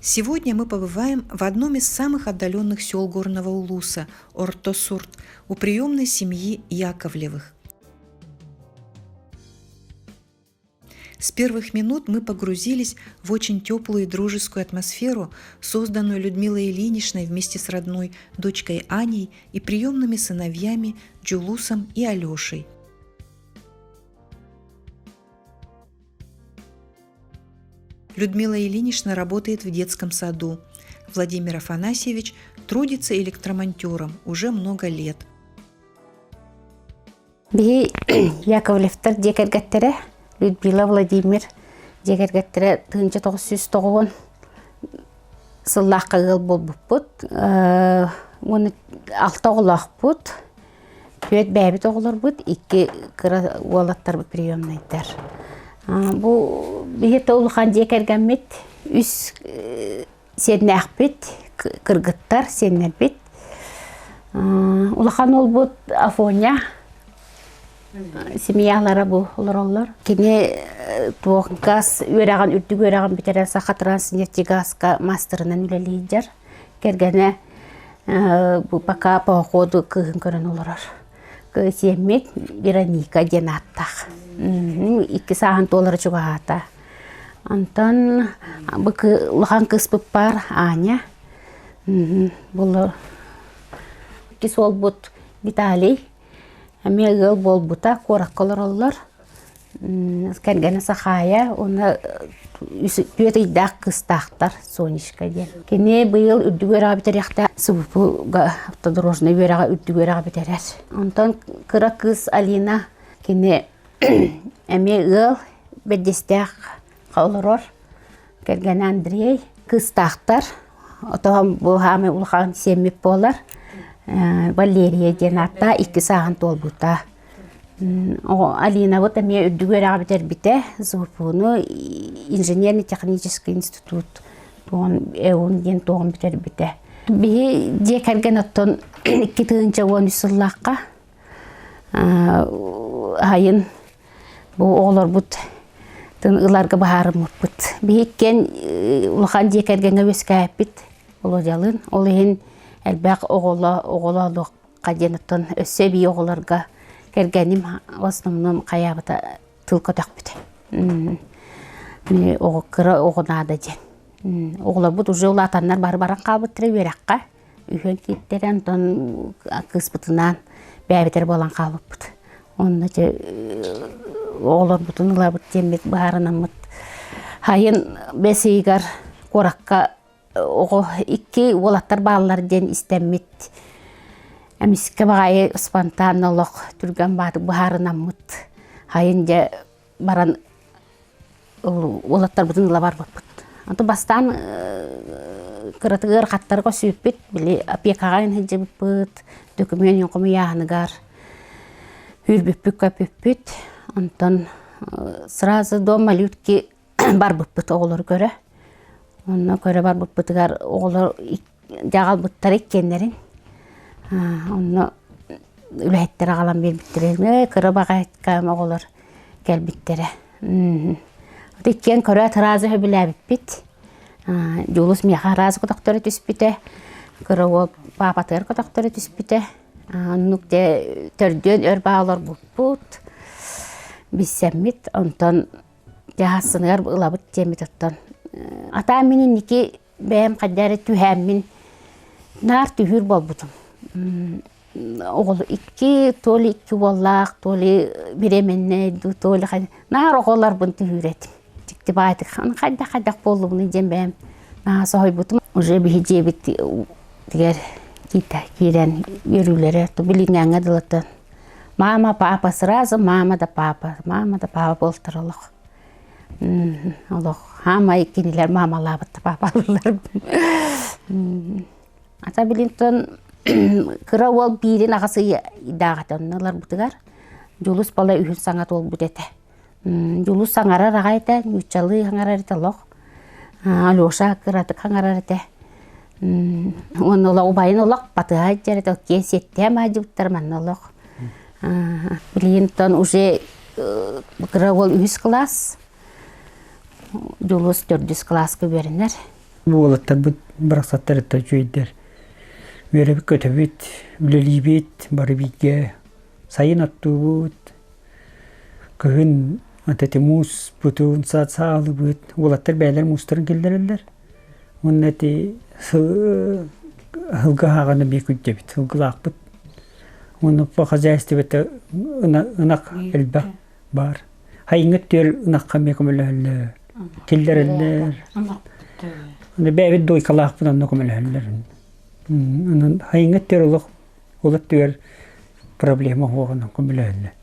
Сегодня мы побываем в одном из самых отдаленных сел Горного Улуса – Ортосурт, у приемной семьи Яковлевых. С первых минут мы погрузились в очень теплую и дружескую атмосферу, созданную Людмилой Ильиничной вместе с родной дочкой Аней и приемными сыновьями Джулусом и Алешей. Людмила Ильинична работает в детском саду. Владимир Афанасьевич трудится электромонтером уже много лет. Биһи Яковлевтар дьиэ кэргэттэрэ Людмила Владимир дьиэ кэргэттэрэ 1990 сыллаахха ыал буолбуппут. Уонна алта оҕолоохпут. Түөрт бэйэбит оҕолорбут, икки кыра уолаттарбыт приемнайдар. Бу биһи улахан дьиэ кэргэммит үс сиэннээхпит, кыргыттар, сиэннэрбит. Улахан уолбут Афоня семьялара бу олороллор. Кини туох газ үөрэҕин үрдүк үөрэҕин бүтэрэн Саха Транснефтегазка мастерынан үлэлиир. Кэргэнэ бу пока по ходу кыыһын көрөн олорор. Сиэммит Вероника диэн ааттаах. Икки сааһын туолара чугаһаата. Онтон бу улахан кыыспыт баар Аня. Булу иккис уолбут Виталий эмиэ ыал буолбута, куоракка олороллор. Кэргэнэ Сахаайа уонна түөрт ыйдаах кыыстаахтар Сонечка диэн. Кини быйыл үрдүк үөрэҕи бүтэриэхтээх СВПУ-га автодорожнай үөрэҕи үрдүк үөрэҕи бүтэрэр. Онтон кыра кыыс Алина кини эмиэ ыал бэрдистээх олорор. Кэргэнэ Андрей кыыстаахтар. Отоһон бу хаамай улахан сиэммит буолар. Валерия диэн ааттаах икки сааһын туолбута. Алинабыт эмиэ үрдүк үөрэҕи бүтэрбитэ. ЗУПУну инженерно-технический институт туон ЭУН диэн туоҕун бүтэрбитэ. Биһи дьиэ кэргэн оттон 2013 сыллаахха айын бу оҕолорбут тын ыларга быһаарыммыппыт. Биһи иккиэн улахан дьиэ кэргэҥҥэ үөскээппит Володялыын. Ол иһин элбэх оҕоло оҕолоолуохха диэн оттон өссө эбии оҕолорго кэргэним в основном хайаабыта тыл көтөхпүтэ. Оҕо кыра оҕо наада диэн. Оҕолорбут уже улаатаннар бары баран хаалбыттара үөрэххэ. Үһүөн кииртэрэ, онтон кыыспытынаан бэйэбитэр буолан хаалбыппыт. Онно дьэ оҕолорбутун ылабыт диэммит быһаарынаммыт сайын бэс ыйыгар куоракка оҕо икки уолаттар бааллар диэн истэммит эмискэ баҕайы спонтанно олох түргэн баатык быһаарынаммыт сайын дьэ баран уолаттарбытын ыла барбыппыт. Онтон бастаан кыратык ыарахаттарга сүүппүт, били опекаҕа сылдьыбыппыт, документ хомуйааһыныгар үүрбүппүт-көппүппүт. Онтон сразу дом малютки барбыппыт оҕолору көрө. Онно көрө барбыппытыгар оҕолор дьаҕалбыттара иккиэннэрин. Онно үлэһиттэр аҕалан биэрбиттэрэ. Кыра баҕайыккам оҕолор кэлбиттэрэ. Иккиэн көрөөт ыраазы сөбүлээбиппит. Дьулус миэхэ ыраас көтөхтөрө түспүтэ. Кыра уол паапатыгар көтөхтөрө түспүтэ. Оннук дьэ төрдүөн өр баа олорбуппут. Билсэммит. Онтон дьэ хассыныгар ылабыт диэммит оттон. Атаа мин инники бэйэм хайда эрэ түһээммин наар түһүүр буолбутум. Оҕолор икки то ли икки уоллаах, то ли беременнэй дуу, то ли наар оҕолорбун түһүүр этим. Дьикти баайдык хайдах-хайдах буоллубунуй диэн бэйэм наһаа соһуйбутум. Уже биһи дьиэбит тигэр киирэн үөрүүлэрэ билиҥҥээҥҥэ дылыта мама папа сразу мама да папа мама да папа буолтар олох олох хаамай кинилэр маамалаабыт да папалыыллар Ата билинтон кыра уол биирин аҕас ыйдааҕыта онно ыларбытыгар Дьулус бала үһүн саҥа туолбут этэ. Дьулус саҥарар аҕай этэ, нууччалыы саҥарар этэ олох. Алеша кыратык саҥарар этэ. Уонна олох убайын олох батыһа сылдьар этэ, окей сиэттээн баайдыбыттар манна олох. Билигин уже кыра уол үһүс кылаас, Дьулус төрдүс кылааска үөрэнэр. Уолаттарбыт барахсаттар үчүгэйдэр. Үөрэбит-көтөбүт, үлэлиибит, бары бииргэ сайын оттуубут, кыһын ити мууспутун саалыбыт, уолаттар бэйэлэрин муустарын киллэрэллэр. Уонна ити сылгы аһаҕаны биир күрдьэбит, сылгылаахпыт. Уонна по хозяйствота ынах элбэх баар. Хайыҥҥа түөр ынахха эмиэ көмөлөһөллөр, киллэрэллэр. Бэйэбит дуойкалаахпыт онно көмөлөһөллөр. Онон хайыҥҥа түөр олох ол өттүгэр проблема суоҕунан көмөлөһөллөр.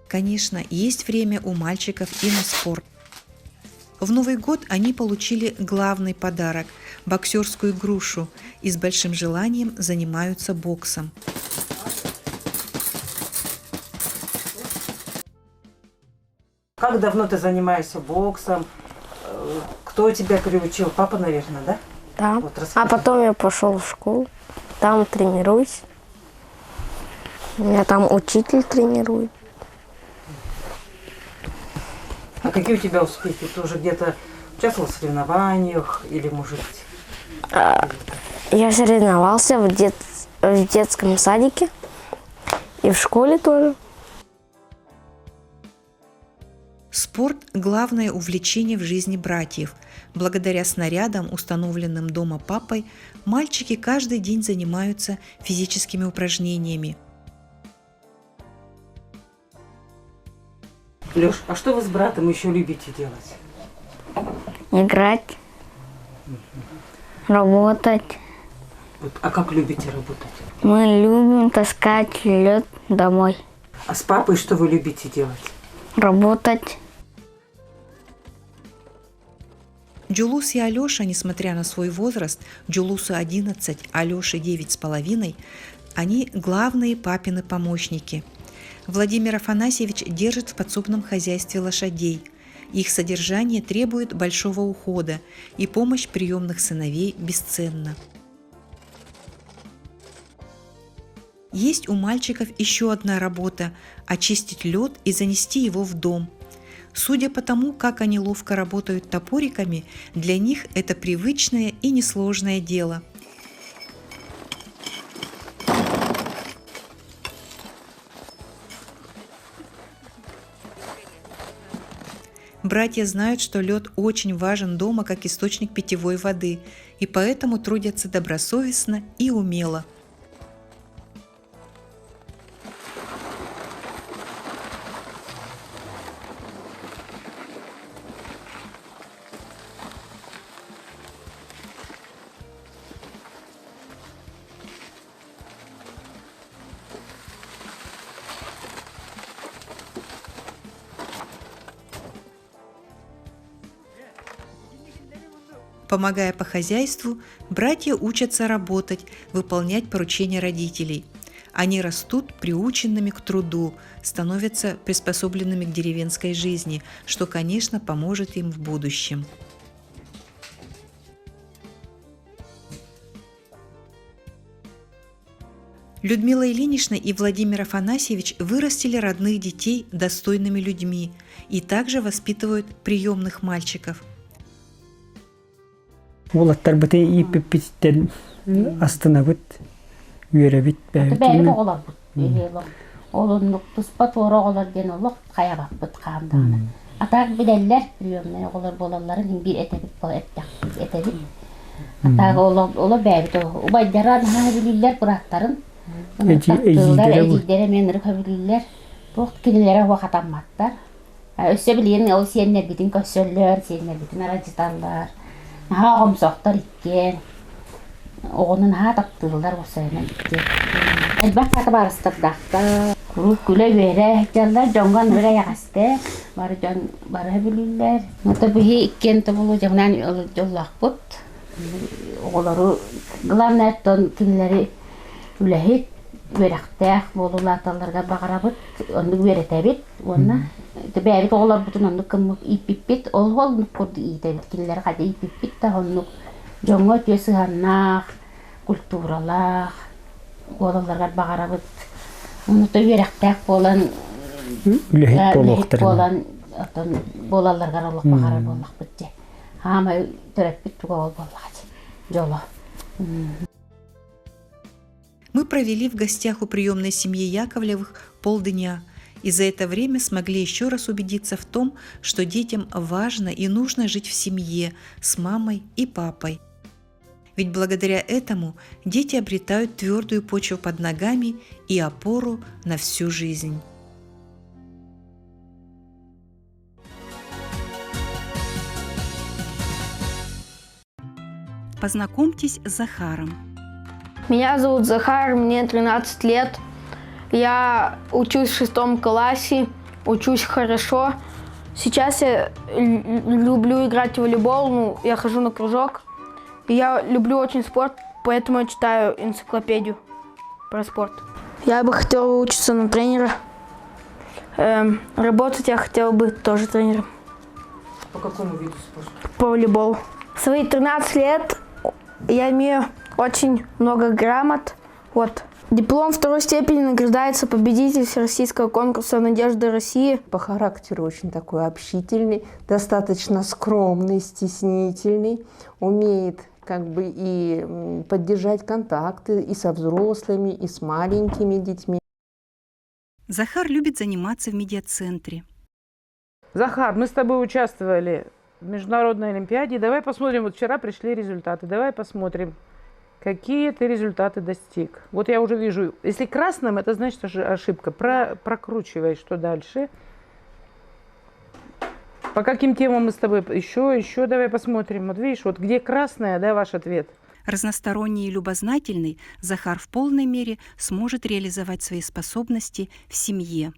Конечно, есть время у мальчиков и на спорт. В Новый год они получили главный подарок – боксерскую грушу и с большим желанием занимаются боксом. Как давно ты занимаешься боксом? Кто тебя приучил? Папа, наверное, да? Да. Вот а расскажи. потом я пошел в школу, там тренируюсь. Меня там учитель тренирует. А какие у тебя успехи? Ты уже где-то участвовал в соревнованиях или, может, Я соревновался в, в детском садике и в школе тоже. Спорт – главное увлечение в жизни братьев. Благодаря снарядам, установленным дома папой, мальчики каждый день занимаются физическими упражнениями. Леш, а что вы с братом еще любите делать? Играть, работать. Вот, а как любите работать? Мы любим таскать лед домой. А с папой что вы любите делать? Работать. Джулус и Алеша, несмотря на свой возраст, Джулусу 11, Алёше 9,5, они главные папины помощники. Владимир Афанасьевич держит в подсобном хозяйстве лошадей. Их содержание требует большого ухода, и помощь приемных сыновей бесценна. Есть у мальчиков еще одна работа – очистить лед и занести его в дом. Судя по тому, как они ловко работают топориками, для них это привычное и несложное дело. Братья знают, что лед очень важен дома как источник питьевой воды, и поэтому трудятся добросовестно и умело. Помогая по хозяйству, братья учатся работать, выполнять поручения родителей. Они растут приученными к труду, становятся приспособленными к деревенской жизни, что, конечно, поможет им в будущем. Людмила Ильинична и Владимир Афанасьевич вырастили родных детей достойными людьми и также воспитывают приемных мальчиков. Уолаттарбытын ииппиппититтэн астынабыт, үөрэбит Бэйэбит бэйэбит. оҕолорбут Ол оннук туспа туора оҕолор диэн олох хайабаппыт хаан даҕаны. А так билэллэр приемнай оҕолор буолалларын иһин биир этэбит этэбит. А так оло бэйэбит убайдара наһаа сөбүлүүллэр бырааттарын. Таптыыллар, эдьиийдэрэ эмиэ ынырык сөбүлүүллэр. Туох кинилэрэ уох хатамматтар. Өссө билигин ол сиэннэрбитин көрсөллөр, сиэннэрбитин аралдьыталлар. Наһаа оҕомсохтор иккиэн. Оҕону наһаа таптыыллар уопсайынан иккиэн. Элбэх табаарыстардаахтар. Куруук күлэ-үөрэ сылдьаллар, дьоҥҥо ынырык эйэҕэстэр. Бары дьон бары сөбүлүүллэр. Ото биһи иккиэн тобулу дьоҥнаан дьоллоохпут. Оҕолору главное оттон кинилэри үлэһит, үөрэхтээх буолуулааталларыгар баҕарабыт, оннук үөрэтэбит. Уонна бэйэбит оҕолорбутун оннук гыммыт ииппиппит, ол оннук курдук иитэбит, кинилэри хайда ииппиппит да оннук дьоҥҥо үтүө сыһыаннаах, культуралаах буолалларыгар баҕарабыт. Онута үөрэхтээх буолан, Үлэһит үлэһит буолуохтарын. буолан, оттон буолалларыгар олох баҕарар буоллахпыт дии. Хаамай төрөппүт туга ол буоллаҕа дьоло. Мы провели в гостях у приемной семьи Яковлевых полдня и за это время смогли еще раз убедиться в том, что детям важно и нужно жить в семье с мамой и папой. Ведь благодаря этому дети обретают твердую почву под ногами и опору на всю жизнь. Познакомьтесь с Захаром. Меня зовут Захар, мне 13 лет. Я учусь в шестом классе, учусь хорошо. Сейчас я люблю играть в волейбол, ну, я хожу на кружок. Я люблю очень спорт, поэтому я читаю энциклопедию про спорт. Я бы хотела учиться на тренера. Работать я хотела бы тоже тренером. По какому виду спорта? По волейболу. В свои 13 лет я имею очень много грамот. Вот. Диплом второй степени награждается победитель всероссийского конкурса «Надежда России». По характеру очень такой общительный, достаточно скромный, стеснительный, умеет как бы и поддержать контакты и со взрослыми, и с маленькими детьми. Захар любит заниматься в медиацентре. Захар, мы с тобой участвовали в Международной Олимпиаде. Давай посмотрим, вот вчера пришли результаты. Давай посмотрим, какие ты результаты достиг. Вот я уже вижу, если красным, это значит ошибка. Прокручивай, что дальше. По каким темам мы с тобой еще давай посмотрим. Вот видишь, вот где красное, да, ваш ответ. Разносторонний и любознательный, Захар в полной мере сможет реализовать свои способности в семье.